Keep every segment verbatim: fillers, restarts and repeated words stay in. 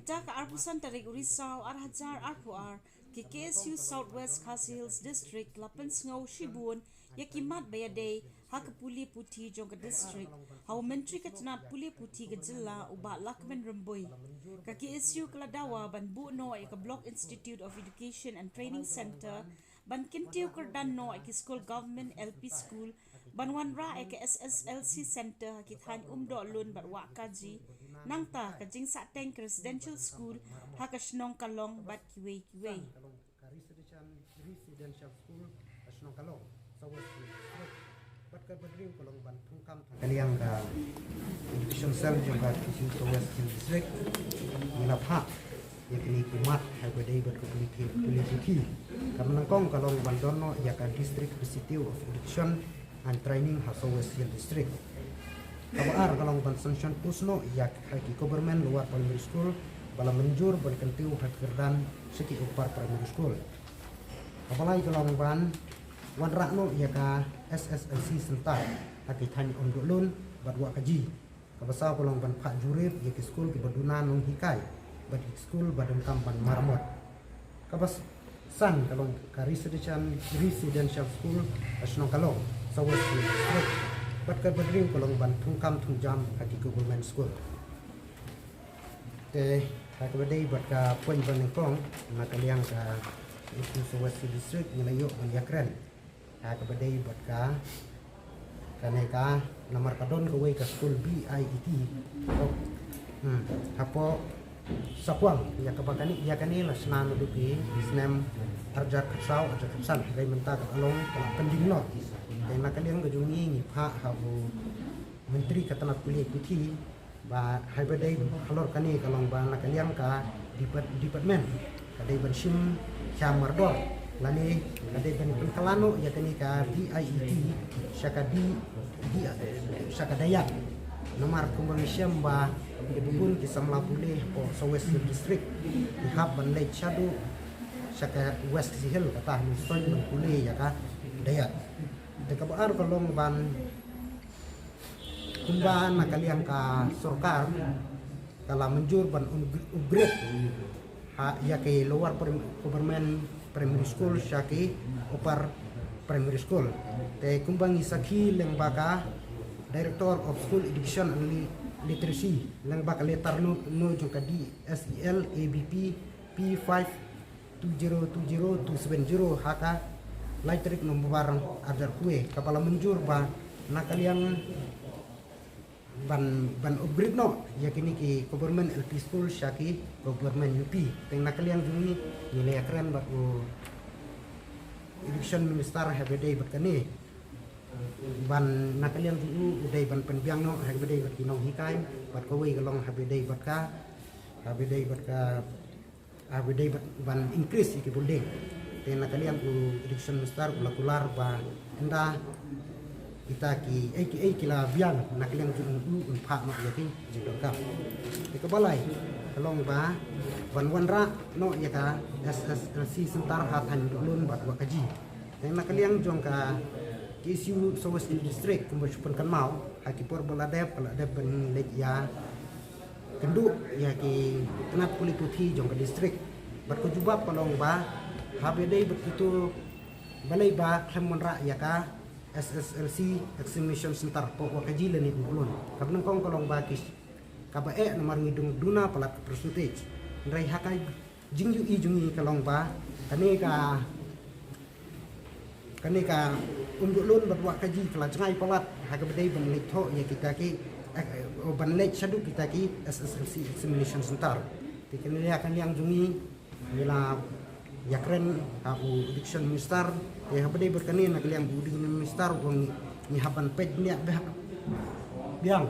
Mynta ka arphew san tarik u Risaw ar hajar arphew ar, ki K S U South West Khasi Hills District la pynsngew shibun ïa ki mat ba ïadei ha ka pule puthi jong ka district ha u Myntri ka tnat pule puthi ka jylla u Bah Lahkmen Rymbui. Ka K S U ka la dawa ban buh noh ïa ka Block Institute of Education and Training Centre ban kyntiew kyrdan noh ïa ki skul government L P school ban wanrah ïa ka S S L C Centre ha ki thaiñ Umdohlun bad Wahkaji. Nangta ka jingsahteng ka residential school ha ka shnong Kalong bad kiwei kiwei. Ka residential, residential school ka shnong Kalong, South West District. Bad ka badriu ka long ban thungkam tang ka liang ka education cell jong ka K S U South West District. Ngi la phah ïa kine ki mat ha kaba ïadei bad ka pule puthi, pule puthi. Kaba nyngkong ka long ban don noh ïa ka District Institute of Education and Training ha South West Hill District. Kaba ar ka long ban sanction post noh ïa ki Government Lower Primary School ba la mynjur ban kyntiew ha kyrdan sha ki Upper Primary School. Kaba lai ka long ban wanrah noh ïa ka S S L C Centre ha ki thaiñ Umdohlun bad Wahkaji. Kaba saw ka long ban phah jurip ïa ki skul kiba duna nonghikai bad ki skul ba donkam ban maramot. Kaba s-, san ka long ka residential, residential school ka shnong Kalong, South West District. Bad ka badriu ka long ban thungkam thungjam ha ki government school. Te ha kaba ïadei bad ka point ba nyngkong na ka liang ka K S U South West District ngi la ïoh ban ïakren ha kaba ïadei bad ka, kane ka namar ka don kawei ka skul B I E T. Hmm. Hapoh Sakwang, ïa kaba kane, ïa kane la shna naduh ki snem arhajar khatsaw, arhajar khatsan, hynrei mynta ka la long, ka la pending noh. Te na ka liang ka jong ngi ngi phah ha u Myntri ka tnat pule puthi, ba ha kaba ïadei halor kane ka long ba na ka liang ka depart-, department ka dei ban shim khia mardor lane ka dei ban pynkylla noh ïa kane ka D I E T sha ka D, D, sha ka Dayat. Namar kumba ngi shem ba ki bun ki samla pule hapoh South West District ki hap ban leit shaduh sha ka West Khasi Hills, kata ngi sngewbha ban pule ïa ka Dayat. Te kaba ar ka long ban kumba na ka liang ka sorkar ka la mynjur ban up-, upgrade ha ïa ki lower prim-, government primary school sha ki upper primary school. Te kumba ngi sakhi lyngba ka Director of School Education and Li-, Literacy lyngba ka letter no, no jong ka D S E L A B P P five two zero two zero two seven zero ha ka lai tarik November arhajar khatwei, kaba la mynjur ba na ka liang ban, ban upgrade noh ïa kine ki government L P school sha ki government U P. Te na ka liang jong ngi ngi la ïakren bad u Education Minister ha kaba ïadei bad kane. Ban na ka liang jong u u dei ban pynbiang noh ha kaba ïadei bad ki nonghikai, bad kawei ka long ha kaba ïadei bad ka, ha kaba ïadei bad ka, ha kaba ïadei bad ban increase ïa ki building. Te na ka liang u Education Minister u la kular ba ynda kita ki, eh, ki, eh, ki la biang na ka liang jong u un phah noh ïa ki jingdonkam. Te kaba lai ka long ba ban wanrah noh ïa ka S S L C Centre ha thaiñ Umdohlun bad Wahkaji. Te na ka liang jong ka K S U South West District kumba shu pynkynmaw ha ki por ba la dep, ka la dep ban leit ïakynduh ïa ki tnat pule puthi jong ka district. Bad ka jubab ka long ba ha kaba ïadei bad kito balei ba khlem wanrah ïa ka S S L C Examination Centre hapoh Wahkaji lane Umdohlun. Kaba nyngkong ka long ba ki, kaba eh namar ngi duna palat ka percentage. Hynrei ha ka jingïohi jong ngi ka long ba kane ka, kane ka Umdohlun bad Wahkaji ka la jngai palat ha kaba ïadei ban leit thoh ïa kita ki, eh, ban leit shaduh kita ki S S L C Examination Centre. Te kane ka liang jong ngi ngi la ïakren ha u Education Minister. Te ha kaba ïadei bad kane na ka liang u Education Minister u ong ngi hap ban peit bniah biang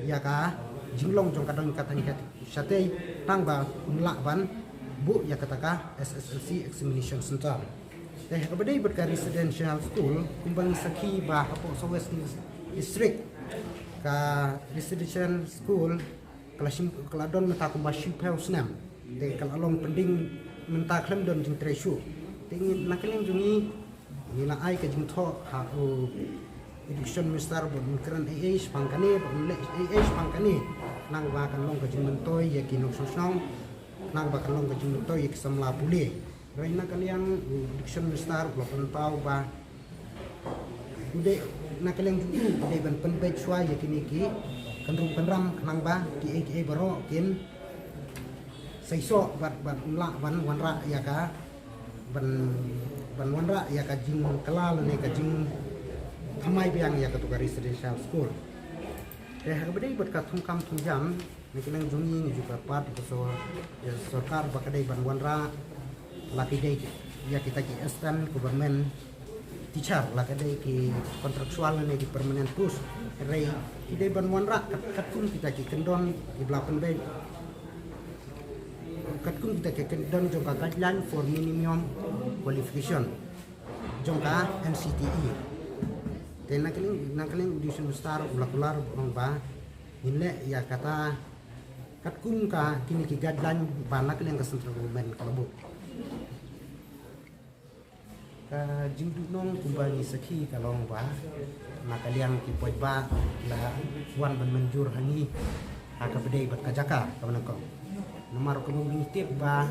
ïa ka jinglong jong ka don ka thaiñ ka shatei tang ba un lah ban buh ïa kata ka S S L C Examination Centre. Te ha kaba ïadei bad ka residential school kumba ngi sakhi ba hapoh South West District ka residential school ka la shim, ka la don mynta kumba shiphew snem. Te ka la long pending mynta khlem don jingtrei shuh. Te ngi na ka liang jong ngi ngi la ai ka jingthoh ha u Education Minister ba un kren ei ei shaphang kane, ba un leh ei ei shaphang kane. Nang ba kan long ka jingmyntoi ïa ki nongshong shnong Nang ba kan long ka jingmyntoi ïa ki samla pule. Hynrei na ka liang u Education Minister u la pynpaw ba u dei, na ka liang jong u u dei ban pynbeit shuwa ïa kine ki kynrum kynram khnang ba kiei kiei baroh kin seisoh bad, bad un lah ban wanrah ïa ka, ban, ban wanrah ïa ka jingkylla lane ka jingthymmai biang ïa katu ka residential school. Te ha kaba dei bad ka thungkam thungjam, na ka liang jong ngi ngi ju kyrpad ïa ka sor-, ïa ka sorkar ba ka dei ban wanrah la ki dei ïa kita ki assistant government teacher, la ka dei ki contractual ne ki permanent post. Hynrei ki dei ban wanrah kat-, katkum kita ki kyndon kiba la pynbeit, katkum kita ki kyndon jong ka guideline for minimum qualification jong ka N C T E. Te na ka liang, na ka liang u Education Minister u la kular u ong ba ngin leh ïa kata katkum ka kine ki guideline ba na ka liang ka central government ka la buh. Ka jingduhnong kumba ngi sakhi ka long ba na ka liang ki paidbah ki la wan ban mynjur ha ngi ha kaba dei bad ka jaka kaba nyngkong. Namar kumba ngi tip ba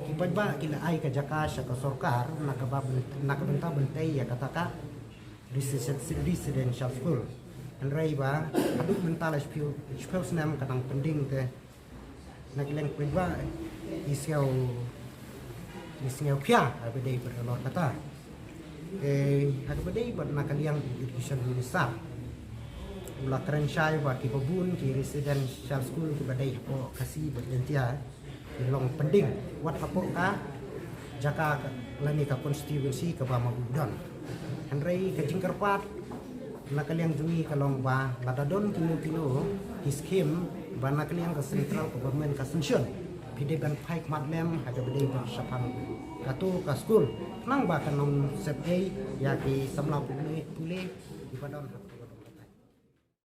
ki paidbah ki la ai ka jaka sha ka sorkar na kaba byn-, na ka bynta ban tei ïa kata ka resi-, residential school. Hynrei ba haduh mynta la shiphew, shiphew snem ka dang pending te na ka liang paidbah i sngew, i sngew khia ha kaba dei bad halor kata. Te ha kaba dei bad na ka liang u Education Minister u la kren shai ba kiba bun ki residential school kiba dei hapoh Khasi bad Jaiñtia ki long pending wat hapoh ka jaka ka, lane ka constituency kaba ma u don. Hynrei ka jingkyrpad na ka liang jong ngi ka long ba lada don kino kino ki scheme ba na ka liang ka central government ka sanction, phi dei ban phai khmat lem ha kaba dei ban shaphang katu ka school khnang ba kan ym sep ei ïa ki samla pule, pule kiba don ha